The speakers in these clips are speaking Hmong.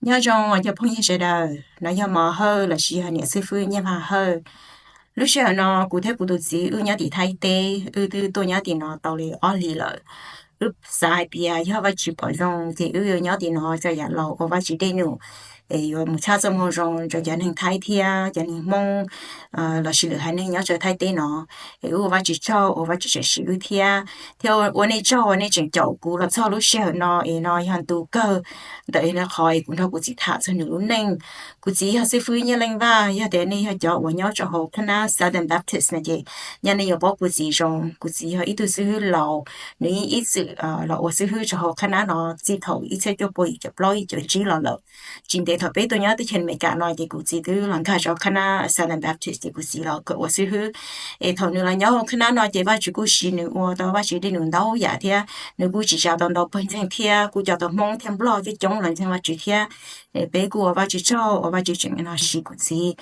Nyob zoo os cov phooj ywg sawv daws, no yog Mos Hawj lossis yog niam xib fwb Nyiaj Vaj Hawj. Lub sij hawm no kuv thiab kuv tus txiv wb nyob tim Thaib teb, wb twb tuaj nyob tim no tau li ob hlis lawm. Wb xav hais tias yog Vajtswv pom zoo ces wb yuav nyob tim no tso yam laus ua Vajtswv dej num, es yuav mus tshaj txoj moo zoo rau cov neeg Thaib thiab cov neeg Hmoob lossis lwm haiv neeg nyob rau Thaib teb no. Es wb ua Vajtswv tsaug uas Vajtswv tseem siv wb thiab, thiab ua nej tsaug uas nej tseem caum kuv los txog lub sij hawm no, es no yog ntu kawg ntawm qhov es kuv nrog kuv txiv tham txog nws lub neej. Kuv txiv yog xib fwb Nyiaj Leej Vaj, yog tias nej yog cov uas nyob rau hauv khab nab Southern Baptist no ces nyaj nej yuav paub kuv txiv zoo. Kuv txiv yog ib tug xib hwb laus, nws yeej ib txwm los ua xib hwb rau hauv khab nab no txij thaum ib txhiab cuaj pua yim caum plaub yim caum tsib los lawm. Tsis ntev thaum peb tuaj nyob teb chaws Amelikas no ces kuv txiv twb los nkag rau khab nab Southern Baptist ces kuv txiv los kawm ua xib hwb. Es thaum nws los nyob hauv khab nab no ces Vajtswv kuj siv nws ua tau Vajtswv dej num ntau yam thiab nws kuj tsim tsa tau ntau pawg ntseeg thiab kuj coj tau Hmoob thiab Nplog coob coob los ntseeg Vajtswv thiab. Es peb kuj ua Vajtswv tsaug uas Vajtswv tseem no siv kuv txiv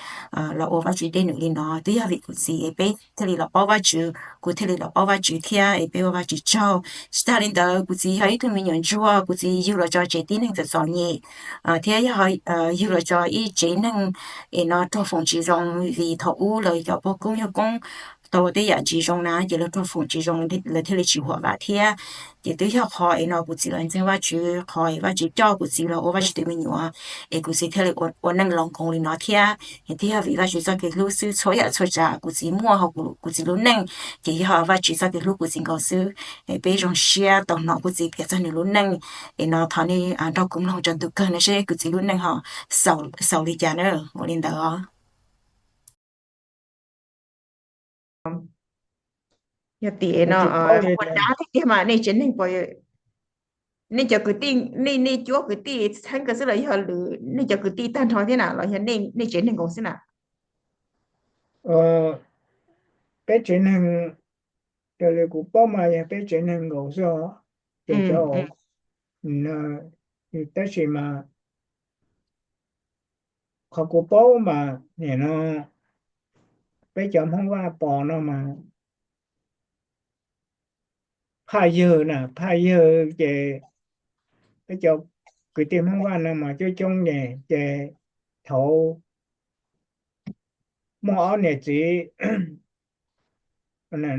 los ua Vajtswv dej num li no. Twb yog vim kuv txiv es peb thiaj li los paub Vajtswv, kuv thiaj li los paub Vajtswv thiab, es peb ua Vajtswv tsaug. Tsis tas li ntawd kuv txiv yog ib tug me nyuam ntsuag, kuv txiv yug los tso tsev tib neeg txom txom nyem thiab yog yug los tso ib tsev neeg es no raug foom tsis zoo, vim thaum ub lawv cov pog koob yawg koob tau tej yam tsis zoo na ces lawv raug foom tsis zoo, lawv thiaj li tsis huam vam thiab. Ces twb yog qhov es no kuv txiv los ntseeg Vajtswv, qhov es Vajtswv coj kuv txiv los ua Vajtswv tus me nyuam, es kuv txiv thiaj li ua neej laus nkoos li no thiab. Es twb yog vim Vajtswv txoj kev hlub xwb, txhua yam txhua tsav kuv txiv muaj hauv kuv txiv lub neej ces yog Vajtswv txoj kev hlub kuv txiv nkaus xwb. Es peb zoo siab tau hnov kuv txiv piav txog nws lub neej. Es no thov nej nrog kuv mloog tso ntu kawg no seb kuv txiv lub neej ho xaus li cas na. Ua li ntawd os. Yog tias no ua dab tiag tiag mas nej tsev neeg, nej cov kwv tij, nej nej cuab kwv tij txheeb kawg xwb los yog lwm nej cov kwv tij tag nrho thiab na los yog nej tsev neeg nkaus xwb na? Peb tsev neeg, raws li kuv paub mas yog peb tsev neeg nkaus xwb os. Ces cov, tab sis mas qhov kuv paub mas nim no peb cov Hmoob Vaj Pov no mas phaj yawg na, phaj yawg ces peb cov kwv tij Hmoob Vaj no mas coob coob ces, ces thaum muaj ob niam txiv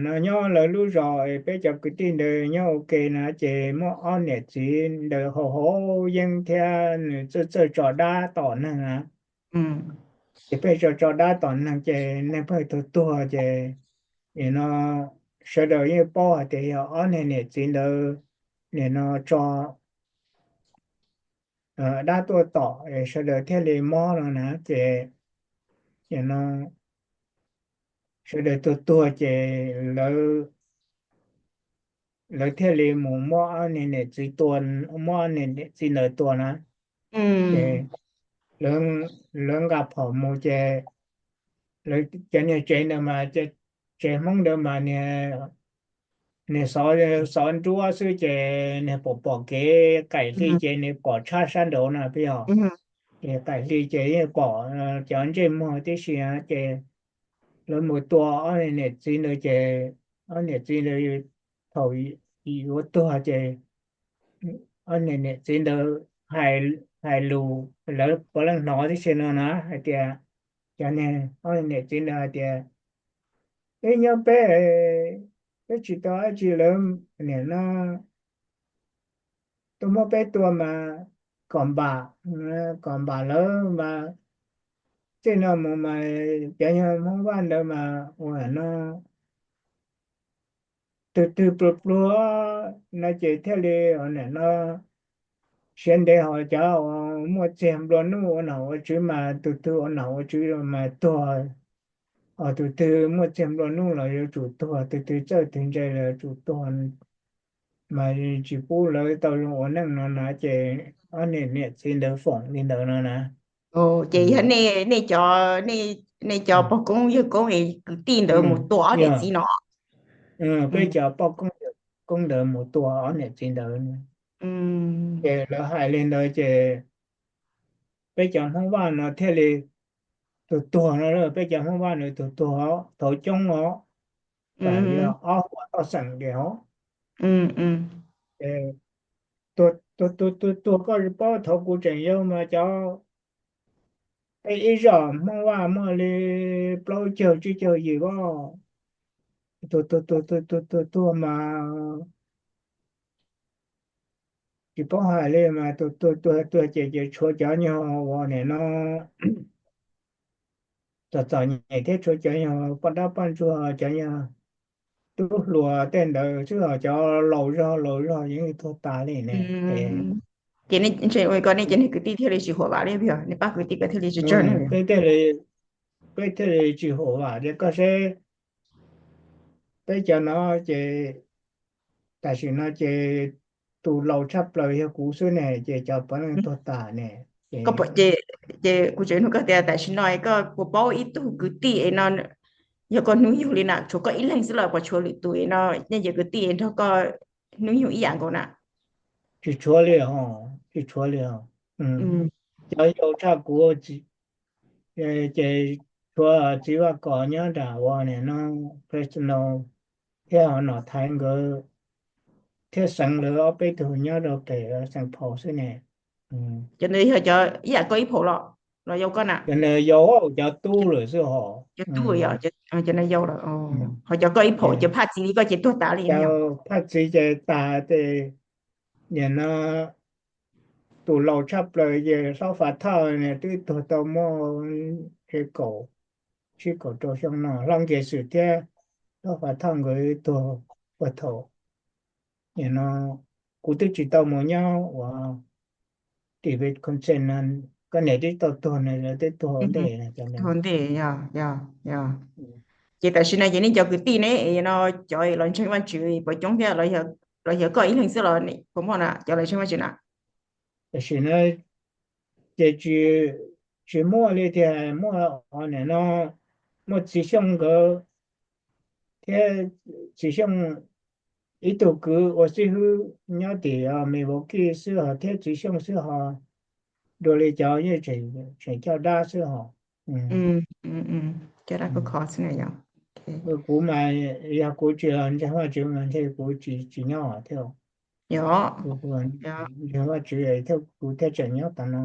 no nyob lawv lub zos, peb cov kwv tij ntawd nyob ua ke na ces muaj ob niam txiv ntawd haus haus yeeb thiab nws txawj txawj tso dab tom neeg na. Ces pheej tso tso dab tom neeg ces neeg pheej tuag tuag ces nim no sawv daws yeej paub hais tias yog ob niag niam txiv ntawd nim no tso dab tuaj tom es sawv daws thiaj li mob no na. Ces nim no sawv daws tuag tuag ces lawv thiaj li mus muab ob niag niam txiv tua, muab ob niag niam txiv ntawd tua na. Ces lawv nqa phom mus ces lawv cov niag tsev ntawd mas, tsev Hmoob ntawd mas niag xov, xov nruab xwb ces niag pom pom kev qaim hli ces niag pom tshab sab nraud na peb yog. Ces qaim hli ces yeej pom cov ntsej muag tib si ces lawv mus tua ob niag niam txiv ntawd ces ob niag niam txiv ntawd thaum yuav tuag ces ob niag niam txiv ntawd hais lus, lawv puav leej hnov tib si no na hais tias, cov niag ob niag niam txiv ntawd hais tias, ib nyob peb, peb tsis tau dab tsi lawm, nim no tuaj muab peb tua mas kom npam, kom npam lawm mas txij no mus mas cov Hmoob Vaj ntawd mas ua no tus twg pluag pluag no ces thiaj li nim no siav ntev, ho cov uas muaj txiag nplua nuj ua nom ua tswv mas tus twg ua nom ua tswv mas tuag, ho tus twg muaj txiag nplua nuj los yuav tsum tuag, tus twg txawj twg ntse los yuav tsum tuag, mas tsis pub lawv tau zoo ua neej no na ces ob niag niam txiv ntawd foom li ntawd no na. Ces yog nej cov, nej cov pog koob yawg koob es kwv tij ntawd mus tua ob niam txiv no? Peb cov pog koob yawg koob ntawd mus tua ob niam txiv ntawd. Ces lawv hais li ntawd ces peb cov Hmoob Vaj no thiaj li tuag tuag no, peb cov Hmoob Vaj no tuag tuag os, thaum coob os, ob huab toj xeem tias os, tuag tuag tuag tuag tuag, koj tsis paub, thaum kuv tseem yau mas cov, peb ib zos Hmoob Vaj muaj li plaub caug tsib caug yim voj, tuag tuag tuag tuag tuag tuag tuag mas tsis paub hais li mas tuag tuag tuag tuag ces ces tshuav cov nyuag uas nim no txom txom nyem thiab tshuav cov nyuag poj dab poj ntsuag, cov nyuag tub hluas tej ntawd xwb os, cov laus zog laus zog yeej tuag tas li ne. Ces nej, ntshe ua li ko nej cov niag kwv tij thiaj li tsis huam vam li, yog nej pab kwv tij ko thiaj li tsis tsawg ne. Peb thiaj li, peb thiaj li tsis huam vam tias koj seb, peb cov no ces tam sim no ces tus laus tshaj plaws yog kuv xwb ne, ces cov puav leej tuag tas ne. Ces, ces kuv tseem nug koj tias tam sim no koj puas paub ib tug kwv tij es no, yog koj hnub yug li na, tshuav koj ib leeg xwb los puas tshuav lwm tus es no, nej cov kwv tij nrog koj hnub yug ib yam nkaus na? Tsis tshuav li os, tsis tshuav li os. Cov yau tshaj kuv ces tshuav txiv Vaj Kos nyob nram ua nim no Fresno thiab North Thaiv nkawd, thiab xeev lawv ob peb tug nyob rau pem Saint Paul xwb ne. Cov ntawd yog cov ib yam koj ib phaum los, los yau koj na? Cov ntawd yau, cov tub lawm xwb hos. Cov tub yog, cov no yau lawm. Ho cov koj ib phaum, cov phaj txiv li koj ces tuag tas li. Phaj txiv ces tas tes, nim no tus laus tshaj plaws ces Hlob Fav Thoj ne twb tuag tau muaj kaum, tsib kaum rau xyoo no, Hlob Nkias Xwm thiab Hlob Fav Thoj nkawd tuag puag thaum, nim no kuv twb tsis tau mus nyob uas tim Wisconsin no, koj niam twb tau tuag na, lawv twb tuag ua ntej na. Ces tam sim no ces nej cov kwv tij ne, no cov los ntseeg Vajtswv puas coob thiab, los yog koj ib leeg xwb los puas muaj na cov los ntseeg Vajtswv na? Tam sim no ces tsis muaj li tiag, muaj nim no muaj txiv Xyooj nkawd thiab, txiv Xyooj ib tug kwv ua xib hwb nyob tim Milwaukee xwb hos, thiab txiv Xyooj xwb hos, dua li cov yeej tseem coj dab xwb hos. Kuv mas yog kuv tsis los ntseeg Vajtswv mas ntshe kuv tsis nyob thiab. Yog, ntseeg Vajtswv thiab kuv thiaj tseem nyob tas no.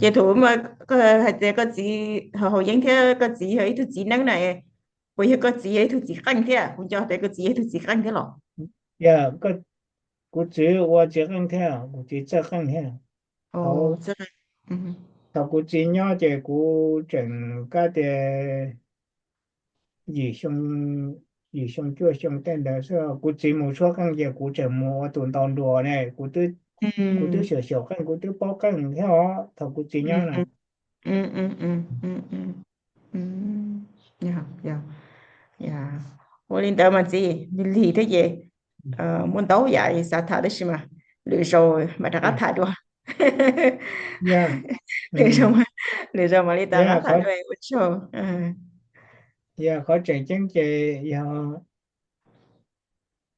Ces thaum koj hais tias koj txiv Haus Yeeb thiab koj txiv yog ib tug txiv neeb na, puas yog koj txiv yog ib tug txiv qeej thiab? Kuv nco tias koj txiv yog ib tug txiv qeej thiab los? Yog, kuv txiv ua txiv qeej thiab, kuv txiv txawj qeej thiab. Thaum kuv txiv nyob ces kuv tseem kab tias yim xyoo, yim xyoo cuaj xyoo tej ntawd xwb, kuv txiv mus tshuab qeej ces kuv tseem mus ua tus ntaus nruas ne, kuv twb xyaum xyaum qeej, kuv twb paub qeej thiab os thaum kuv txiv nyob na. Ua li ntawd mas txiv, lig thiab ces muaj ntau yam xav tham tab sis mas lwm zaus mam rov qab tham dua. Lwm zaus, lwm zaus mam li rov qab tham dua, ua tsaug. Yog qhov tseem ceeb ces yog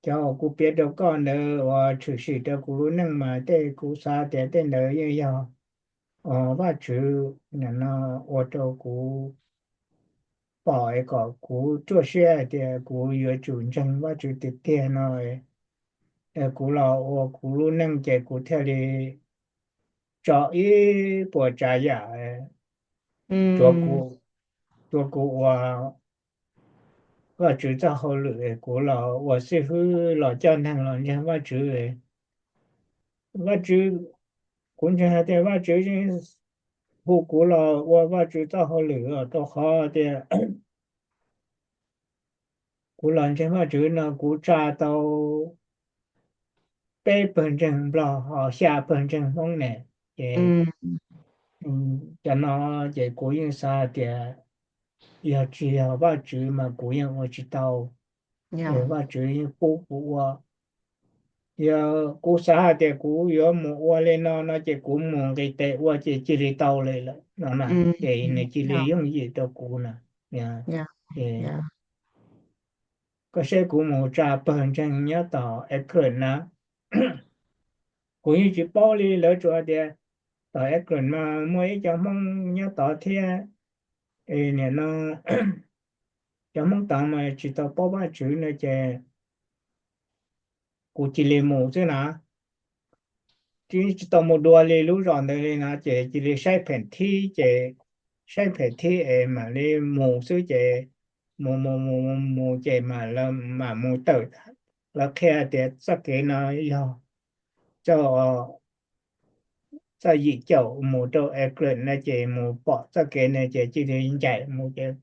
cov uas kuv piav rau koj ntawd uas tshwm sim rau kuv lub neej mas tej kuv xav tias tej ntawd yeej yog Vajtswv nim no ua rau kuv pom es kom kuv ruaj siab hais tias kuv yuav tsum ntseeg Vajtswv tiag tiag no, kuv los ua kuv lub neej ces kuv thiaj li tso ib puas tsav yam rau kuv ua Vajtswv txoj hauj lwm, kuv los ua xib hwb los coj neeg los ntseeg Vajtswv. Vajtswv, kuv ntseeg hais tias Vajtswv hu kuv los ua Vajtswv txoj hauj lwm rau qhov tias kuv los ntseeg Vajtswv no kuv tsa tau peb pawg ntseeg Nplog ho xya pawg ntseeg Hmoob ne. Ces cov no ces kuv yeej xav hais tias yog tsis yog Vajtswv mas kuv yeej ua tsis tau. Yog Vajtswv yeej pub kuv ua. Yog kuv xav hais tias kuv yuav mus ua li no no ces kuv mus nqis tes ua ces cia li tau li lawm no na. Ces nws cia li yooj yim rau kuv na. Koj saib kuv mus tsa pawg ntseeg nyob tom Akron na, kuv yeej tsis paub li, lawv tsuas tias tom Akron mas muaj ib cov Hmoob nyob tod thiab. Nim no cov Hmoob tod mas tsis tau paub Vajtswv no ces kuv cia li mus xwb na. tsis tau mus dua li lub zos ntawd li no ces cia li saib phem thib ces saib phem thib es mam li mus xwb ces mus mus mus mus ces mam mam mus tawm. Lawv qhia tias txoj kev no yog txoj txoj yim caum mus rau England no ces mus pom txoj kev no ces cia li ncaim mus ces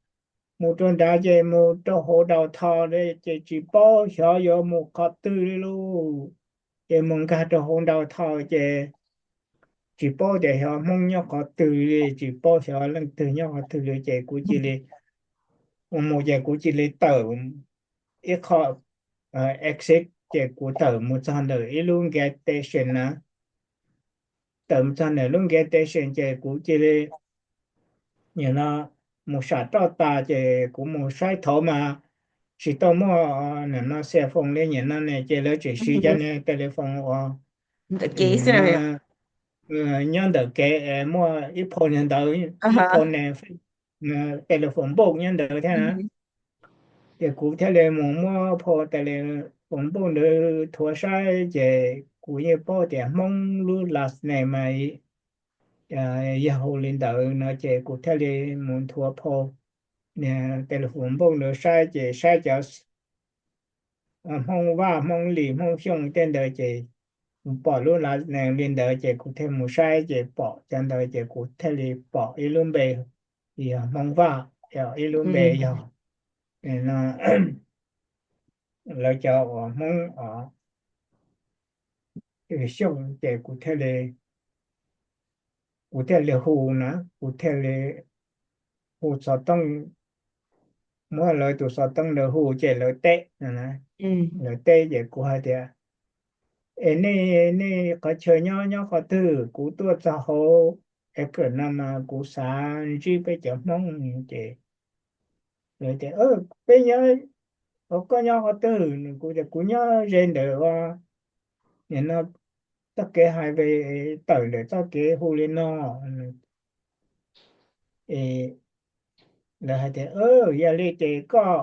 mus rau nrad ces mus rau hauv downtown ces tsis paub xyov yuav mus qhov twg li lauj. Ces mus nkag rau hauv downtown ces tsis paub tias xyov Hmoob nyob qhov twg li, tsis paub xyov leej twg nyob qhov twg li ces kuv cia li mus mus ces kuv cia li tawm ib qho exit ces kuv tawm mus txog ntawm ib lub gas station na. Tawm mus txog ntawm lub gas station ces kuv cia li nim no mus sam roj tas ces kuv mus saib thaum mas tsis tau muaj nim no cell phone li nim no ne ces lawv tseem siv cov niag telephone uas nyob ntawm kev muaj ib phau niag ntawd, ib phau niag telephone book nyob ntawd thiab na. Ces kuv thiaj li mus muab phau telephone book ntawd thuav saib ces kuv yeej paub tias Hmoob lub last name mas yog hu li ntawd no ces kuv thiaj li mus nthuav phau niag telephone book ntawd saib ces saib cov Hmoob Vaj, Hmoob Lis, Hmoob Xyooj tej ntawd ces pom lub last name li ntawd ces kuv thiaj mus saib ces pom cov ntawd ces kuv thiaj li pom ib lub npe yog Hmoob Vaj, ib lub npe yog lawv cov uas Hmoob Xyooj ces kuv thiaj li, kuv thiaj li hu na, kuv thiaj li hu xov tooj, muab lawv tus xov tooj ntawd hu ces lawv teb no na. Lawv teb ces kuv hais tias, es nej, nej qhov chaw nyob nyob qhov twg? Kuv tuaj txog hauv Akron no mas kuv xav ntsib peb cov Hmoob ces lawv tias, peb nyob, koj nyob qhov twg? Kuv tias kuv nyob ze ntawm ua nim no txoj kev highway, tawm ntawm txoj kev hu li no. Lawv hais tias, yog li ces koj,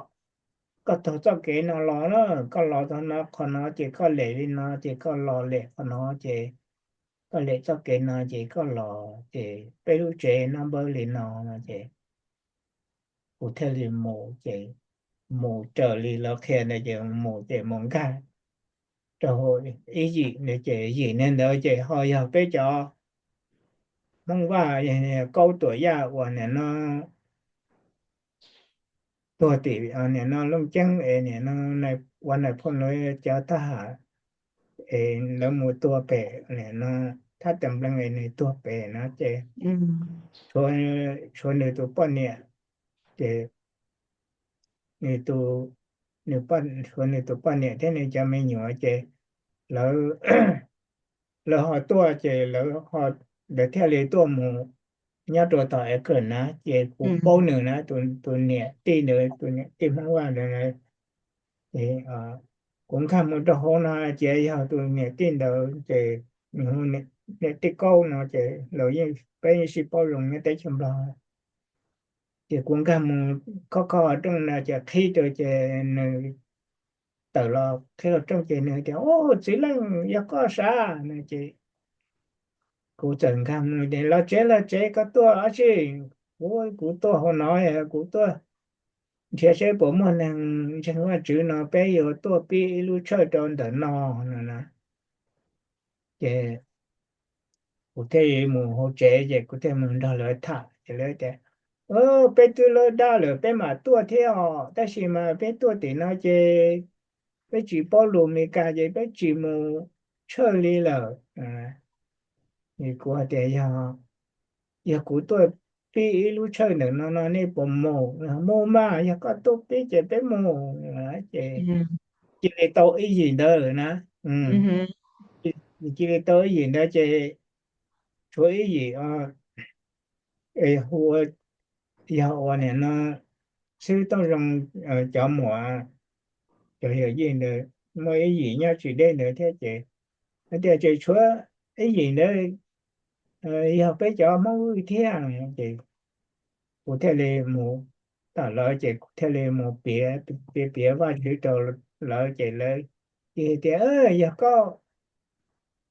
koj taug txoj kev no los na, koj los txog no qhov no ces koj lem li no ces koj los lem qhov no ces koj lem txoj kev no ces koj los ces peb lub tsev no npawb li no no ces kuv thiaj li mus ces mus raws li lawv qhia ntawd ces mus ces mus nkag rau ib yim ntawd ces yim niag ntawd ces ho yog peb cov Hmoob Vaj, Kaub Tuam Yaj uas nim no tuag tim nim no Looj Ceeb es nim no ua nais phoo lawv cov thab ham es lawv mus tua pem nim no thab tas nplees es nws tuag pem no ces tshuav nws tus poj niam ces nws tus, nws poj, tshuav nws tus poj niam thiab nws cov me nyuam ces lawv, lawv ho tuaj ces lawv, lawv thiaj li tuaj mus nyob rau tom Akron na ces kuv paub nws na, tus niam tij ntawd, tus niam tij Hmoob Vaj ntawd na. Kuv nkag mus rau hauv no ces yog tus niam tij ntawd ces nws hu niam tij Kaub no ces lawv yeej, peb yeej sib paub zoo nyob teb chaws Nplog. Ces kuv nkag mus khob khob rooj no ces qhib rau ces nws tawm los qhib qhov rooj ces nws tias, Au, txiv leej, yog koj sav? No ces kuv txawm nkag mus tias, Los tsev, los tsev, koj tuaj dab tsi? Kuv, kuv tuaj hauv no, kuv tuaj nrhiav seb puas muaj neeg ntseeg Vajtswv no peb yuav tuaj pib ib lub church rau ntawm no no na. Ces kuv thiaj li mus hauv tsev ces kuv thiaj mus nrog lawv tham ces lawv tias, Peb twb lawb dab lawm peb mam tuaj thiab os, tab sis mas peb tuaj tim no ces peb tsis paub lus Meskas ces peb tsis mus church li lawm. Kuv hais tias, Yog, yog kuv tuaj pib ib lub church ntawm no no nej puas mus? Mus mas, yog koj tuaj pib ces peb mus. Ces cia li tau ib yim ntawd na. Cia li tau ib yim ntawd ces tshuav ib yim hu, yog ua nim no xib hwb Tooj Zoo cov muam, cov yawm yij ntawd muaj ib yim nyob tsis deb ntawd thiab ces hais tias, Ces tshuav ib yim ntawd yog peb cov Hmoob Vwj thiab. Ces kuv thiaj li mus tom lawv ces kuv thiaj li mus piav, piav piav Vajtswv rau lawv ces lawv cia li tias, Yog koj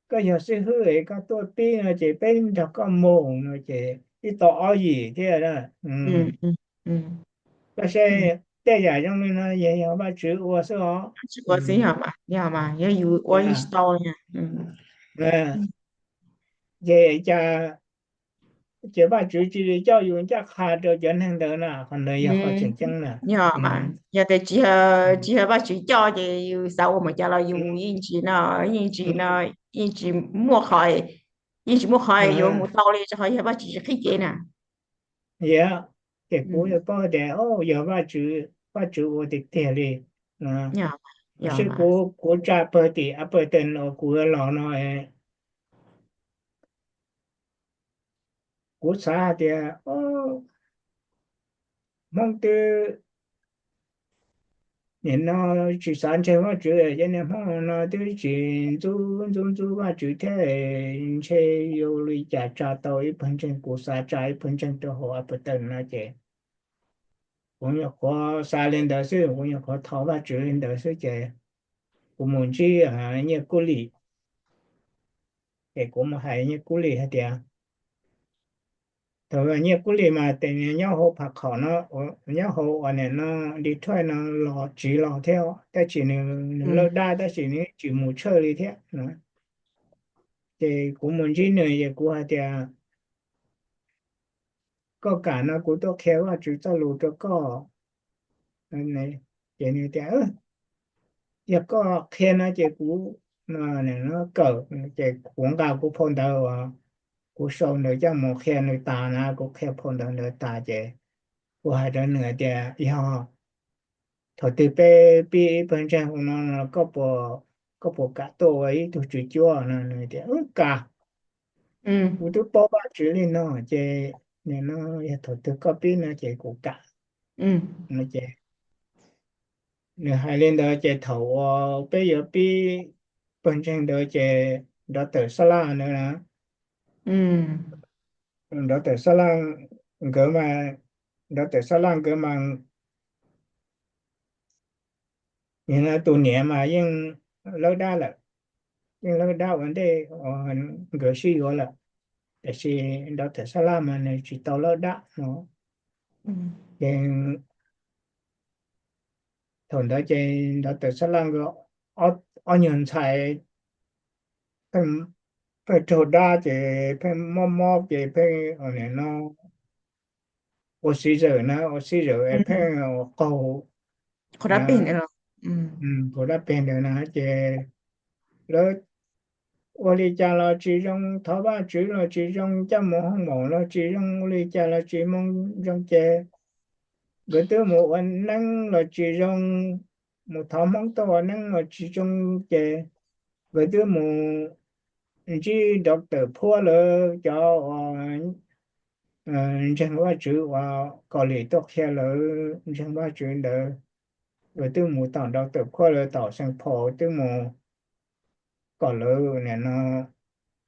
koj yog xib hwb es koj tuaj pib no ces peb nrog koj mus no ces ib tau ob yim thiab. Koj saib, tej yam zoo li no yog, yog Vajtswv ua xwb os. Yog yus ua yeej tsis tau. Ces cas, ces Vajtswv cia li coj yus ncaj qha rau cov neeg ntawd na, qhov ntawd yog qhov tseem ceeb na. Yog tias tsis yog Vajtswv coj ces yus xav ua mus cas los yus yeej tsis no, yeej tsis no, yeej tsis muaj qhov, yeej tsis muaj qhov yuav mus tau li, rau qhov yog Vajtswv tsis qhib kev na. Yog, ces kuv paub tias yog Vajtswv, Vajtswv ua tiag tiag li. Seb kuv, kuv tsa pawg tim Appleton uas kuv yuav los no, kuv xav hais tias Hmoob twb nim no tsis xav ntseeg Vajtswv, ces niag Hmoob no twb tsis ntxub ntxub ntxub Vajtswv thiab, ntshe yuav li cas tsa tau ib pawg ntseeg, kuv xav tsa ib pawg ntseeg rau hauv Appleton no ces kuv nyuam qhuav xav li ntawd xwb, kuv nyuam qhuav thov Vajtswv li ntawd xwb ces kuv mus ntsib Nyiaj Kub Lim. Ces kuv mus hais Nyiaj Kub Lim hais tias, thaum Nyiaj Kub Lim mas ces nws nyob hauv Phav Khom no, nyob hauv uas nim no Detroit no los tsiv los thiab, tab sis nws lawj dab tab sis nws tsis mus tshawj li thiab no. Ces kuv mus ntsib nws ces kuv hais tias, koj kam no kuv tuaj qhia Vajtswv txoj lus rau koj. Ces nws tias, yog koj qhia no ces kuv kawm. Ces kuv nqa kuv phau ntawv uas kuv sau ntawd coj mus qhia nws tas na, kuv qhia phau ntawv ntawd tas ces kuv hais rau nws tias, yog thaum twg peb pib ib pawg ntseeg no, koj puas, koj puas kam tuaj ua ib tug tswv cuab no? Nws tias, kam, kuv twb paub Vajtswv li no ces nim no yog thaum twg koj pib no ces kuv kam no ces nws hais li ntawd ces thaum uas peb yuav pib pawg ntseeg ntawd ces nrov tawm sab laj ntawd na, nrov tawm sab laj, nkawd mas, nrov tawm sab laj nkawd mas, tus niam mas yeej lawb dab lawm, yeej lawb dab ua ntej nkawd sib yuav lawm, tiam sis nrov tawm sab laj mas nws tsis tau lawb dab no. Ces thaum ntawd ces nrov tawm sab laj nkawd ob nyuag ntxhais pheej raug dab ces pheej mob mob ces pheej nim no ua xib zawm na, ua xib zawm es pheej ua qaug, qaug dab peg ntawd na ces lawv ua li cas los tsis zoo, thov Vajtswv los tsis zoo, coj mus hoob maum los tsis zoo, ua li cas los tsis moo zoo ces nkawd twb mus ua neeb los tsis zoo, mus thov Hmoob tuaj ua neeb los tsis zoo ces nkawd twb mus ntsib doctor Phuab lawv cov uas ntseeg Vajtswv uas Kaus Lim tuaj qhia lawv ntseeg Vajtswv ntawd, nkawd twb mus tom doctor Phuab lawv tom Saint Paul twb mus kom lawv nim no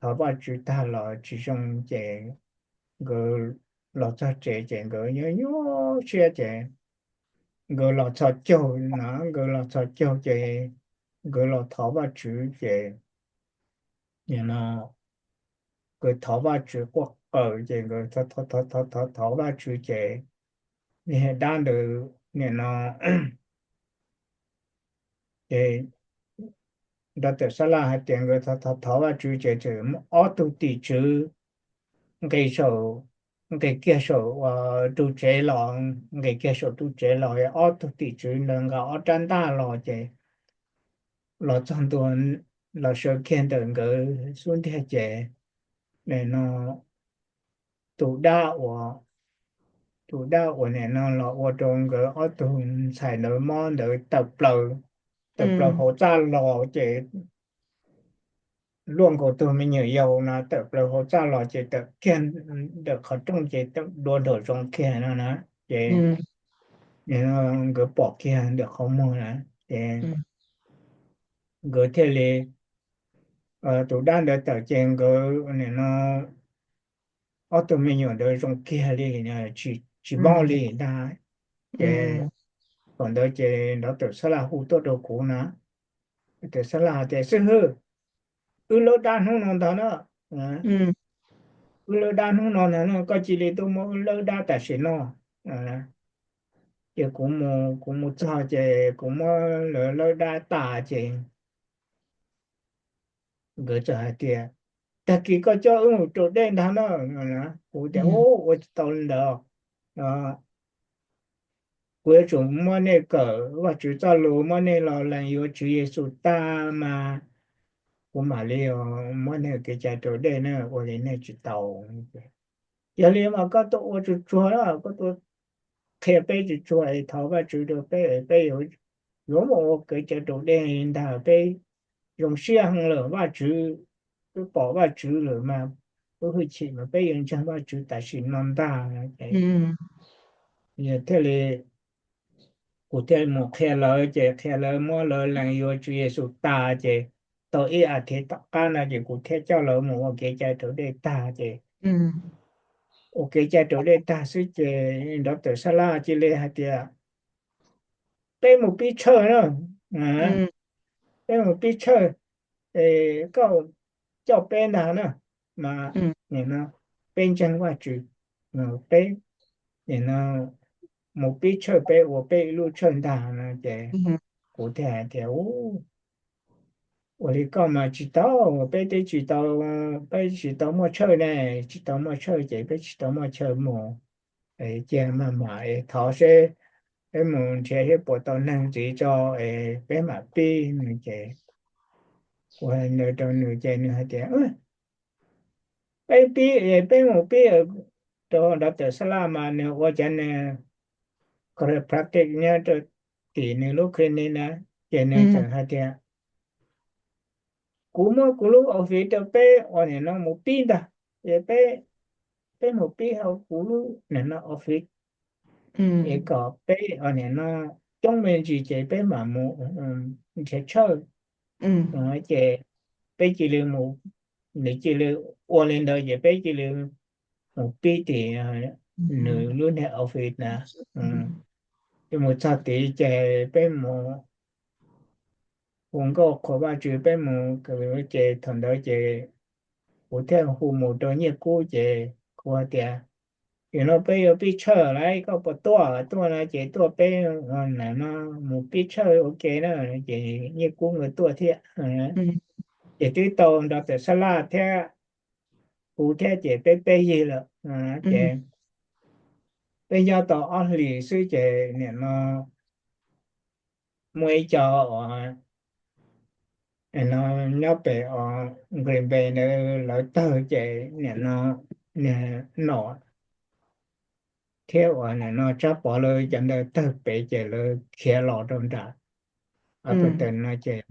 thov Vajtswv tag los tsis zoo ces nkawd los txog tsev ces nkawd nyuaj nyuaj siab ces nkawd los txhos caug no, nkawd los txhos caug ces nkawd los thov Vajtswv ces nim no nkawd thov Vajtswv quaj qw ces nkawd thov thov Vajtswv ces niag dab ntawd nim no ces doctor Sab Laj hais tias nkawd thov thov Vajtswv ces txawm muaj ob tug tim tswv nqis saum, nqis kiag saum tus tsev los, nqis kiag saum tus tsev los, ob tug tim tswv ntawd nqa ob rab ntaj los ces los txog ntua, los sawv kiag ntawm nkawd xub ntiag ces nim no tus dab uas, tus dab uas nim no los ua rau nkawd ob tug ntxhais ntawd mob ntawd tawm plaws, tawm plaws hauv txaj los ces luaj nkaus tus me nyuam yaus no tawm plaws hauv txaj los ces tawm kiag ntawm qhov rooj ces tawm dua nraum zoov kiag no na. Ces nkawd pom kiag ntawm qhov muag na, ces nkawd thiaj li, tus dab ntawd tawm ces nkawd nim no ob tug me nyuam ntawd zoo kiag li, tsis mob li ntag. Ces thaum ntawd ces nrov tawm Sab Laj hu tuaj rau kuv na, tawm Sab Laj hais tias, Xib Hwb, wb lawb dab hnub no ntag na. Wb lawb dab hnub no ntag na, koj cia li tuaj muab wb lawb dab tam sim no. Ces kuv mus, kuv mus txog ces kuv muab lawv lawb dab tas ces nkawd txawm hais tias, tag kis koj coj wb mus rau dej ntag na. Kuv tias, ua tsis tau li ntawd. Kuv yuav tsum muab nej kawm Vajtswv txoj lus, muab nej los lees yuav Tswv Yexus tag mas kuv mam li muab nej kev cai raus dej na, ua li nej tsis tau. Yog li mas koj tuaj ua tsuag tsuag, koj tuaj qhia peb tsuag tsuag es thov Vajtswv rau peb, peb yuav mus ua kev cai raus dej ntag, peb zoo siab heev lawm, Vajtswv, peb pom Vajtswv lawm mas, peb hwj chim mas peb yuav ntseeg Vajtswv tam sim no ntag. Thiaj li, kuv thiaj mus qhia lawv, ces qhia lawv muab lawv lees yuav Tswv Yexus tas ces tau ib as thiv tom qab no ces kuv thiaj coj lawv mus ua kev cai raus dej tag ces ua kev cai raus dej tag xwb ces nrov tawm sab laj cia li hais tias, peb mus pib tshawj na, peb mus pib tshawj, koj coj peb ntag na, mas nim no peb ntseeg Vajtswv, peb nim no mus pib tshawj, peb ua peb ib lub tshawj ntag no ces kuv thiaj hais tias, ua li koj mas tsis tau, peb twb tsis tau, peb tsis tau muaj tshawj ne, tsis tau muaj tshawj ces peb tsis tau muaj chaw mus, cia maj mam es thov seb peb mus nrhiav seb puas tau neeg ntxiv tso es peb mam pib no ces kuv hais ntawd rau nws ces nws hais tias, peb pib, peb mus pib rau nrov tawm sab laj mas nws ua cov nws chiropractic nyob rau tim nws lub clinic na, ces nws txawm hais tias, kuv muab kuv lub office rau peb ua nim no mus pib ntag, ces peb, peb mus pib hauv kuv lub nim no office es kom peb ua nim no coob me ntsis ces peb mam mus nrhiav tshawj. Ces peb cia li mus, nws cia li ua li ntawd ces peb cia li mus pib tim nws lub niag office na. Ces mus txog tid ces peb mus hu nkauj qhuas Vajtswv, peb mus ces thaum ntawd ces kuv thiaj hu mus rau Nyiaj Kub ces kuv hais tias, yog no peb yuav pib tshawj lawm, koj puas tuaj? Tuaj no ces tuaj peb nim no mus pib tshawj ua ke na. Ces Nyiaj Kub nkawd tuaj thiab. Ces twb tau nrov tawm sab laj thiab, kuv thiab ces peb peb yig lawm. Ces peb nyob tau ob hlis xwb ces nim no muaj ib co uas no nyob pem Green Bay ntawd lawv tawg ces nim no niag nom thiab uas nim no Tsab Pov lawv cov ntawd tawg pem ces lawv khiav los rau nram Appleton no ces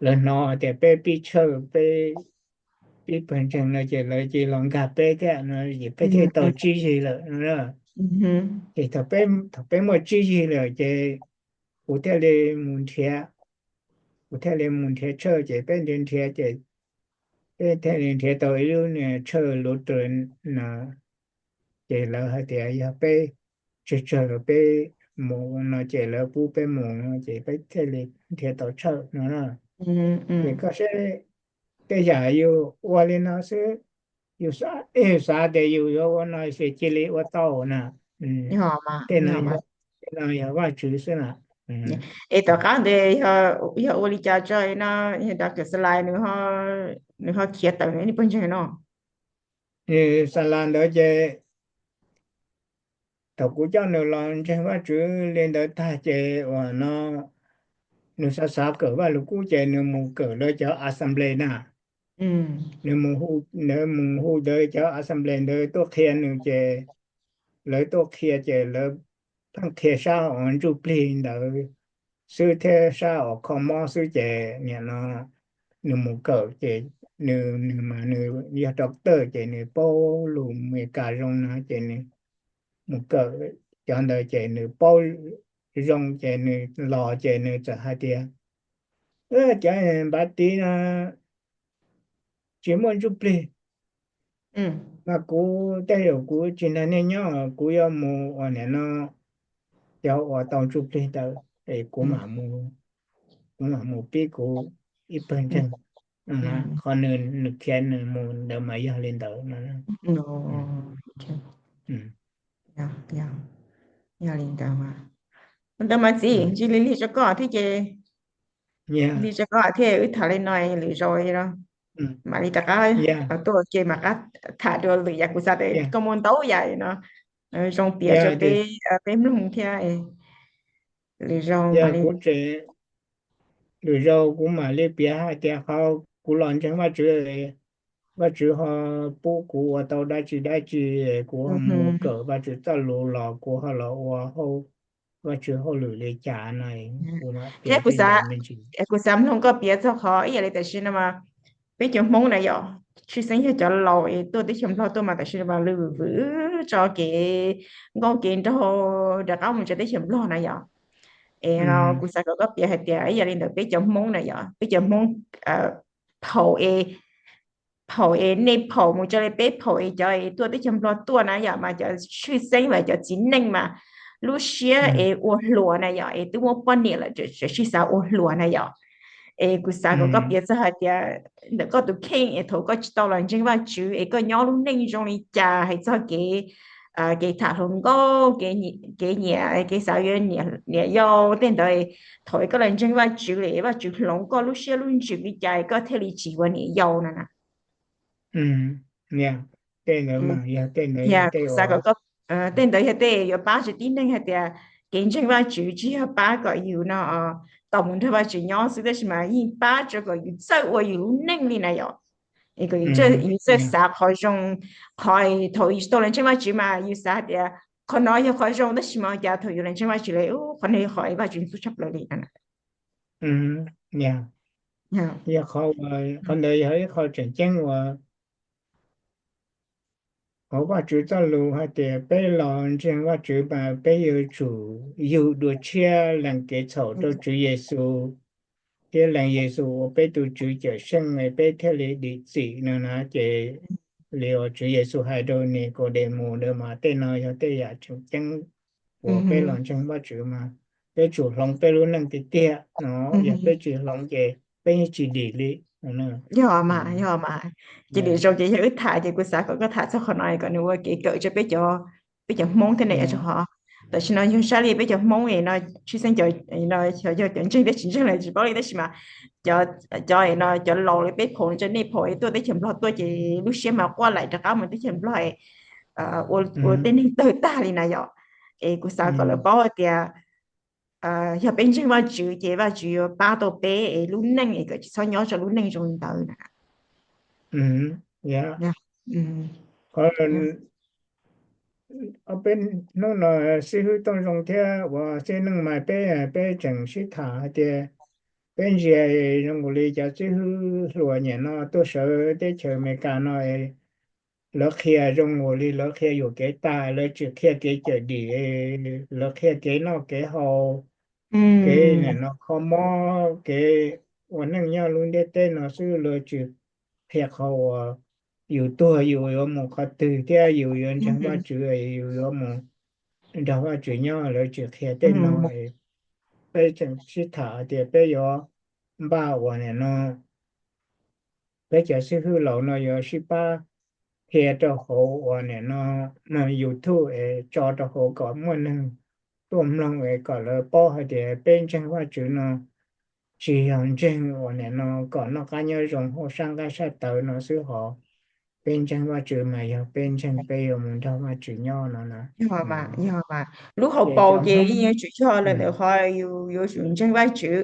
lawv hnov tias peb pib tshawj, peb pib pawg ntseeg no ces lawv cia li los nkag peb thiab no ces peb thiaj tau tsib zig lawm no. Ces thaum peb muaj tsib zig lawm ces kuv thiaj li mus nrhiav, kuv thiaj li mus nrhiav tshawj ces peb nrhiav nrhiav ces peb thiaj li nrhiav tau ib lub niag tshawj Lutheran no. Ces lawv hais tias yog peb tsawg tsawg peb mus no ces lawv pub peb mus no ces peb thiaj li nrhiav tau tshawj no na. Ces koj saib, tej yam yus ua li no xwb, yus xav tias yus yuav ua no ces cia li ua tau na. Tej no, tej no yog Vajtswv xwb na. Es tom qab ntawd yog ua li cas tso no, yog Doctor Salai nws, nws ho khiav tawm nws pawg ntseeg no? Salai ntawd ces thaum kuv coj nws los ntseeg Vajtswv li ntawd tag ces uas no nws xav xav kawm Vajluskub ces nws mus kawm lawv cov assembly na. Nws mus hu, nws mus hu lawv cov assembly ntawd tuaj qhia nws ces lawv tuaj qhia ces lawv pheej qhia sab uas ntsuj plig ntawd xwb thiab sab uas kho mob xwb ces nim no nws mus kawm ces nws, nws mas nws yog doctor ces nws paub lus Amelikas zoo no ces nws mus kawm cov ntawd ces nws paub zoo ces nws los ces nws txawm hais tias, cov npav tiv no tsis muaj ntsuj plig, mas kuv tej zaum kuv tsis nrog nej nyob, kuv yuav mus uas nim no cov uas tau ntsuj plig ntawd es kuv mam mus pib kuv ib pawg ntseeg. Qhov nws, nws khiav nws mus ntawd mas yog li ntawd no. Yog li ntawd mas, ntawd mas txiv, ntshe li lig rau koj thiab ces, lig rau koj thiab wb tham li no lwm zaus mam li rov qab tuaj ua ke mam qab tham dua lwm yam. Kuv xav tias koj muaj ntau yam no zoo piav rau peb, peb mloog thiab. Lwm zaus mam li, lwm zaus kuv mam li piav hais tias qhov kuv los ntseeg Vajtswv, Vajtswv ho pub kuv ua tau dab tsi dab tsi, kuv ho mus kawm Vajtswv txoj lus los kuv ho los ua Vajtswv hauj lwm li cas no. Thiab kuv xav, kuv xav mloog koj piav txog qhov ib yam li tam sim no mas peb cov Hmoob na yom, tshwj xeeb yog cov laus es tuaj teb chaws Nplog tuaj mas tam sim no mas lwm vwm tso kev nkauj kev nraug rov qab mus tsev teb chaws Nplog na yom. Es no kuv xav kom koj piav hais tias ib yam li ntawd peb cov Hmoob na yom, peb cov Hmoob phaum es, phaum es nej phaum mus tso li peb phaum es cov es tuaj teb chaws Nplog tuaj na yom, mas cov tshwj xeeb los cov txiv neej mas lub siab es ua hluas na yom, es twb muaj poj niam lawm tseem sib xav ua hluas na yom. Es kuv xav kom koj piav txog hais tias ntawm koj tus kheej es thaum koj tsis tau los ntseeg Vajtswv es koj nyob lub neej zoo li cas, hais txog kev, kev tham hluas nkauj, kev nyiam, kev xav yuav niam yau tej ntawd, thaum koj los ntseeg Vajtswv li Vajtswv hloov koj lub siab lub ntsws li cas koj thiaj li tsis yuav niam yau no na. Tej ntawd yog tej, tej ntawd yog tej yuav pab tsis tib neeg hais tias kev ntseeg Vajtswv tsis yog pab kom yus no tau mus nrog Vajtswv nyob xwb, tab sis mas yeej pab tso kom yus txawj ua yus lub neej li na yom. Kom yus txawj xav qhov zoo, qhov thaum yus tsis tau los ntseeg Vajtswv mas yus xav hais tias qhov no yog qhov zoo, tab sis mas cas thaum yus los ntseeg Vajtswv li qhov no yog qhov Vajtswv ntxub tshaj plaws li. Yog qhov, qhov ntawd yog ib qho tseem ceeb uas hauv Vajtswv txoj lus hais tias peb los ntseeg Vajtswv mas peb yuav tsum yug dua tshiab lees kev txhaum rau Tswv Yexus, thiab lees Yexus ua peb tus Tswv Cawmseej peb thiaj li dim txim no na. Ces li uas Tswv Yexus hais rau Nikaudemaus ntawd mas tej no yog tej yam tseem ceeb uas peb los ntseeg Vajtswv mas peb tsum hloov peb lub neej tiag tiag no. Yog peb tsis hloov ces peb yeej tsis dim li. Yog mas, yog mas. Ces lwm zaus ces yog wb tham ces kuv xav kom koj tham txog qhov no kom nws ua kev kawm rau peb cov, peb cov Hmoob thiab ne, rau qhov tam sim no yog saib li peb cov Hmoob no tshwj xeeb cov, yog cov ntseeg thiab tsis ntseeg los tsis paub li, tab sis mas cov, cov no cov laus li peb phaum rau nej phaum tuaj teb chaws Nplog tuaj ces lub siab mas quaj laim rov qab mus teb chaws Nplog ua tej neeg tawg tag li na yom. Es kuv xav kom lawv paub hais tias yog peb ntseeg Vajtswv ces Vajtswv yuav pab tau peb es lub neej es kom tsis txhob nyob rau lub neej zoo li ntawd na. Qhov peb hnub no xib hwb Tooj Zoo thiab uas xib neej mas peb, peb tseem sib tham hais tias peb ntsia zoo nkaus li cov xib hwb hluas nyuam no tuaj sawv teb chaws Amelikas no lawv qhia zoo nkaus li lawv qhia yuam kev tag, lawv tsis qhia kev cawm dim, lawv qhia kev noj kev haus, kev nim no kho mob, kev ua neej nyob lub ntiaj teb no xwb, lawv tsis qhia qhov uas yus tuag yus yuav mus qhov twg thiab yus yuav ntseeg Vajtswv yus yuav mus nrog Vajtswv nyob, lawv tsis qhia tej no. Peb tseem sib tham tias peb yuav npaj uas nim no peb cov xib hwb laus no yuav sib pab qhia rau hauv uas nim no YouTube es tso rau hauv kom muaj neeg tuaj mloog es kom lawv paub hais tias peb ntseeg Vajtswv no tsis yog ntseeg uas nim no kom noj qab nyob zoo hauj sab nqaij sab tawv no xwb, ho peb ntseeg Vajtswv mas yog peb ntseeg peb yuav mus nrog Vajtswv nyob no na. Yog mas, lub hauv paus ces yeej yuav tsum yog lawm ntawm qhov yus yuav tsum ntseeg Vajtswv.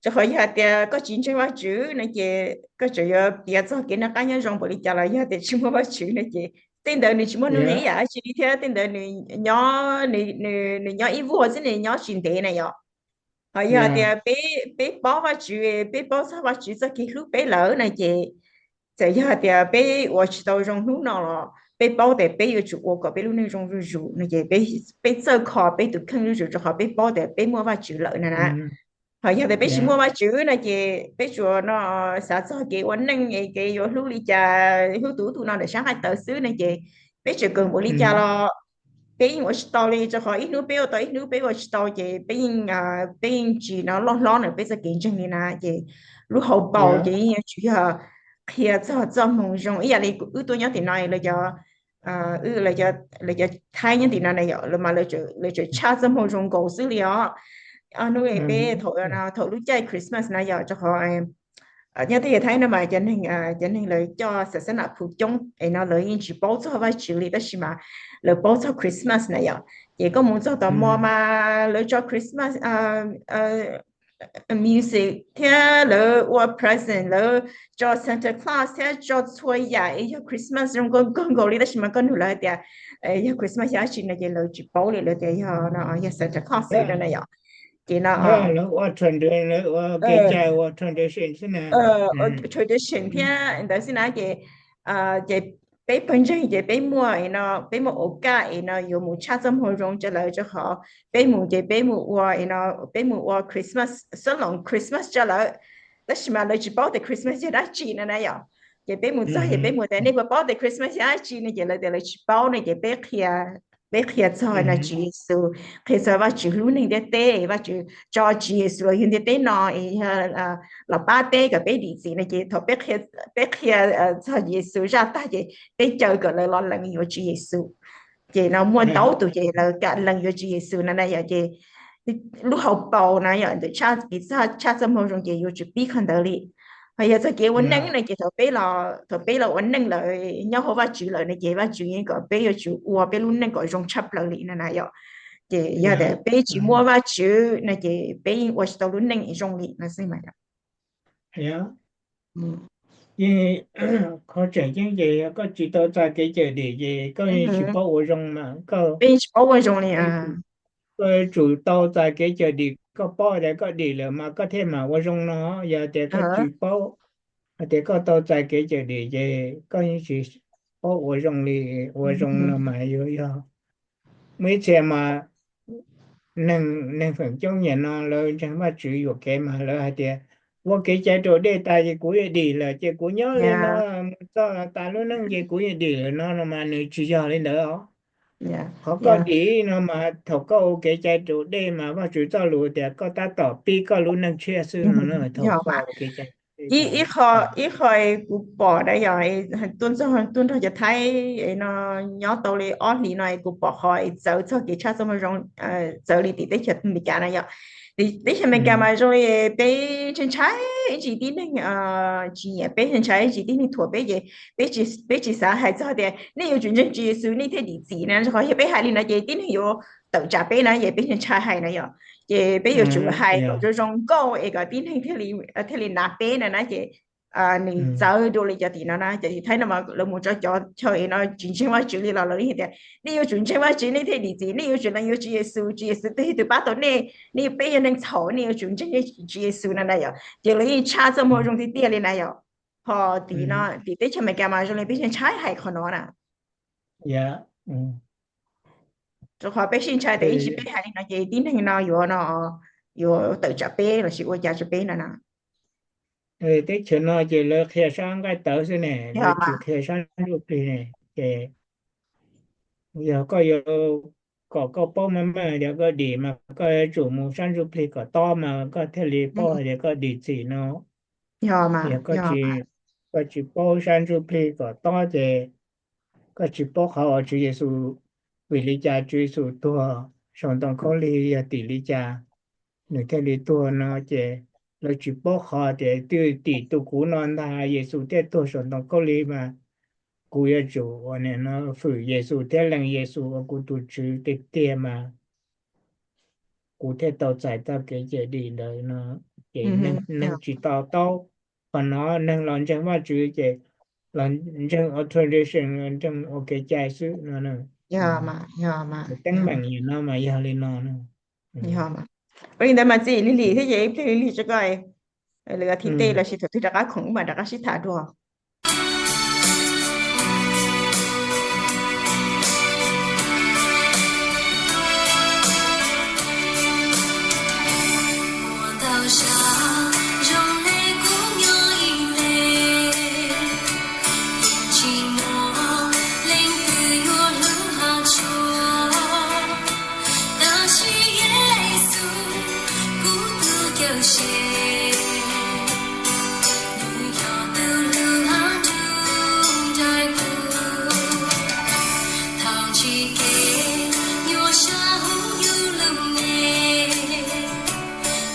Rau qhov yog hais tias koj tsis ntseeg Vajtswv no ces koj tseem yuav piav txog kev noj qab nyob zoo npaum li cas los yog tias tsis muaj Vajtswv no ces tej ntawd nws tsis muaj nuj nqis yam dab tsi li thiab tej ntawd nws nyob, nws nyob ib vuag xwb, nws nyob tsis ntev na yom. Ho yog hais tias peb, peb paub Vajtswv, peb paub txog Vajtswv txoj kev hlub peb lawm no ces txawm yog hais tias peb ua tsis tau zoo hnub no los peb paub tias peb yuav tsum ua kom peb lub neej zoo zuj zus no ces peb txawj kho peb tus kheej zuj zus rau qhov peb paub tias peb muaj Vajtswv lawm na na. Ho yog tias peb tsis muaj Vajtswv no ces peb tsuas no xav txog kev ua neej es kev yuav hlub li cas, hlub tus ub tus no ntawm sab nqaij tawv xwb no ces peb tseem kawm npaum li cas los peb yeej ua tsis tau li, rau qhov ib hnub peb ua tau ib hnub peb ua tsis tau ces peb yeej, peb yeej tsis no loj hlob ntawm peb txoj kev ntseeg li na ces lub hauv paus ces yeej yuav tsum yog qhia txog txoj moo zoo ib yam li wb tuaj nyob tim no lawv cov, wb lawv cov Thaib nyob tim no na yom, lawv mas lawv tseem tshaj txoj moo zoo nkaus xwb li os. Hnub peb thaum, thaum lub caij Christmas na yom, rau qhov nyob teb chaws Thaib no mas cov neeg, cov neeg lawv coj xav xab nam phu coob es no lawv yeej tsis paub txog Vajtswv li, tab sis mas lawv paub txog Christmas na yom. Ces koj mus txog tom mo mas lawv tso Christmas music thiab lawv ua present, lawv tso Santa Claus thiab tso txhua yam es yog Christmas zoo kawg nkaus li, tab sis mas koj nug lawv hais tias yog Christmas yog dab tsi no ces lawv tsis paub li, lawv tias yog, yog Santa Claus xwb no na yom. Ces no lawv ua tradition, lawv ua kev cai, ua tradition xwb na. Tradition thiab ntawd xwb na ces, ces peb pawg ntseeg ces peb muaj es no, peb muaj ua kaj es no yuav mus tshaj txoj moo zoo rau lawv, rau qhov peb mus ces peb mus ua es no, peb mus ua Christmas, xab loos Christmas rau lawv, tab sis mas lawv tsis paub tias Christmas yog dab tsi no na yom. Ces peb mus txog ces peb mus tias nej puas paub tias Christmas yog dab tsi no ces lawv tias lawv tsis paub no ces peb qhia, peb qhia txog no Tswv Yexus, qhia txog Vajtswv hlub neeg ntiaj teb, Vajtswv tso Tswv Yexus los yug ntiaj teb no es yog los pab peb kom peb dim txim no ces thaum peb qhia txog Yexus zaj tag ces peb caw kom lawv los lees yuav Tswv Yexus. Ces no muaj ntau tus ces lawv kam lees yuav Tswv Yexus no na yom. Ces lub hauv paus na yom, ntawm tshaj txoj moo zoo ces yuav tsum pib qhov ntawd li. Ho yog txog kev ua neej no ces thaum peb los, thaum peb los ua neej lawm nyob hauv Vajtswv lawm no ces Vajtswv yeej kom peb yuav tsum ua peb lub neej kom zoo tshaj plaws li no na yom. Ces yog tias peb tsis muaj Vajtswv no ces peb yeej ua tsis tau lub neej zoo li no xwb mas yom. Yeej, qhov tseem ceeb ces yog koj tsis tau txais kev cawm dim ces koj yeej tsis paub ua zoo mas koj, peb yeej tsis paub ua zoo li. Koj yuav tsum tau txais kev cawm dim, koj paub tias koj dim lawm mas koj thiaj mam ua zoo no. Yog tias koj tsis paub hais tias koj tau txais kev cawm dim ces koj yeej tsis paub ua zoo li. Ua zoo no mas yuav yog, muaj ib txhia mas neeg, neeg feem coob niaj no lawv ntseeg Vajtswv yuam kev mas lawv hais tias ua kev cai raus dej tas ces kuv yuav dim lawm ces kuv nyob li no mus txog tas lub neej ces kuv yuav dim lawm no, no mas nws tsis yog li ntawd os. Qhov koj dim no mas thaum koj ua kev cai raus dej mas Vajtswv txoj lus tias koj tab tom pib koj lub neej tshiab xwb no, thaum koj ua kev cai raus dej. Ib qho, ib qho kuv pom na yom, tuaj nrog cov Thaib no nyob tau li ob hlis no kuv pom qhov txawv txog kev tshaj txoj moo zoo, txawv li tim teb chaws Amelikas na yom. Tim teb chaws Amelikas mas zoo li peb ntshai ntshai ib ntsis tib neeg tsis nyiam peb, ntshai ntshai ib ntsis tib neeg thuam peb ces peb tsis, peb tsis xav hais txog tias nej yuav tsum ntseeg Tswv Yexus nej thiaj dim txim na, rau qhov yog peb hais li no ces tib neeg yuav tawm tsam peb na, ces peb ntshai hais na yom. Ces peb yuav tsum hais kom zoo zoo nkauj es kom tib neeg thiaj li nav peb na na ces nws txawv dua li cov tim no na. Cov Thaib no mas lawv mus rau cov chaw es no tsis ntseeg Vajtswv li los lawv hais tias nej yuav tsum ntseeg Vajtswv nej thiaj dim txim, nej yuav tsum lees yuav Tswv Yexus, Tswv Yexus twg tus pab tau nej, nej, peb yog neeg txhaum nej yuav tsum ntseeg Tswv Yexus na na yom. Ces lawv yeej tshaj txoj moo zoo tiag tiag li na yom. Ho tim no tim teb chaws Amelikas mas zoo li peb ntshai hais qhov no na. Rau qhov peb sib ntshai tias ib ntsis peb hais li no ces tib neeg no yuav, no, yuav tawm tsam peb los sis ua cas rau peb no na. Teb chaws no ces lawv qhia sab nqaij tawv xwb ne, lawv tsis qhia sab ntsuj plig ne. Ces yog koj yuav kom koj paub meej meej tias koj dim mas koj yuav tsum mus sab ntsuj plig kom tob mas koj thiaj li paub hais tias koj dim txim no. Yog koj tsis, koj tsis paub sab ntsuj plig kom tob ces koj tsis paub qhov uas Tswv Yexus, vim li cas Tswv Yexus tuag saum ntoo khaub lig yog tim li cas nws thiaj li tuag no ces lawv tsis paub qhov tias twb tim tus kuv no ntag Yexus thiaj tuag saum ntoo khaub lig mas kuv yuav tsum ua no fwm Yexus thiab lees Yexus ua kuv tus Tswv tiag tiag mas kuv thiaj tau txais tau kev cawm dim ntawd no. Ces neeg tsis to taub qhov no, neeg los ntseeg Vajtswv ces los ntseeg ua tradition, los ntseeg ua kev cai xwb no. Teeb meem yam no mas yog li no. Ua li ntawd mas txij lig lig thiab ces ib pliag lig lig tso koj, lwm thib tej los sis thaum twg rov qab khoom wb mam rov qab sib tham dua. Tsis kev nyuaj sab hwv yus lub neej,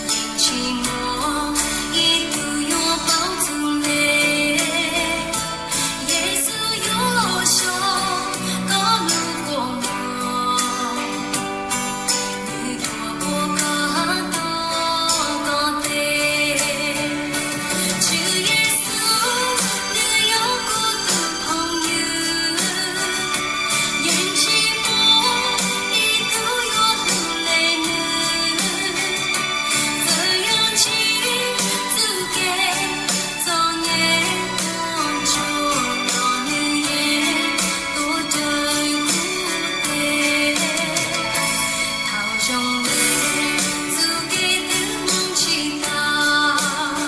yeej tsis muaj ib tug yuav paub txog nws. Yexus yuav los sau koj lub kua muag, nws tuaj ua koj tog koj tes. Tswv Yexus nws yog kuv tus phooj ywg, yeej tsis muaj ib tug yuav hlub li nws. Txawm yog ntsib txuj kev txom nyem puas tsuaj los nws yeej tuaj raws kuv tes. Thaum zoo li txuj kev twb mus tsis tau,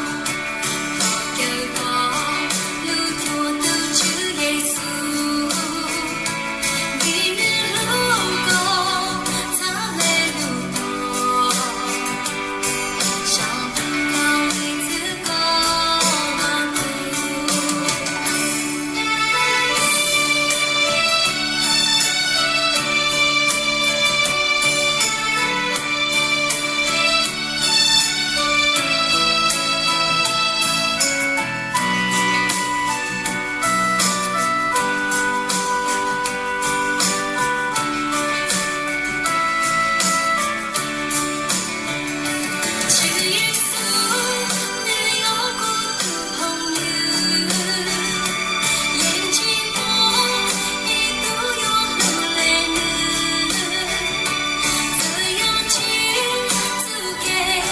thov caw koj lub cuab tus Tswv Yexus, vim nws hlub koj txhaj le lub tuag, sau tus koj ib txwm koj los kuv. Tswv Yexus nws yog kuv tus phooj ywg, yeej tsis muaj ib tug yuav hlub li nws. Txawm yog ntsib txuj kev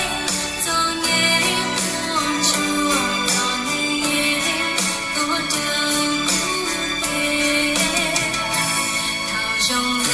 txom nyem puas tsuaj los nws yeej tuaj raws kuv tes. Thaum zoo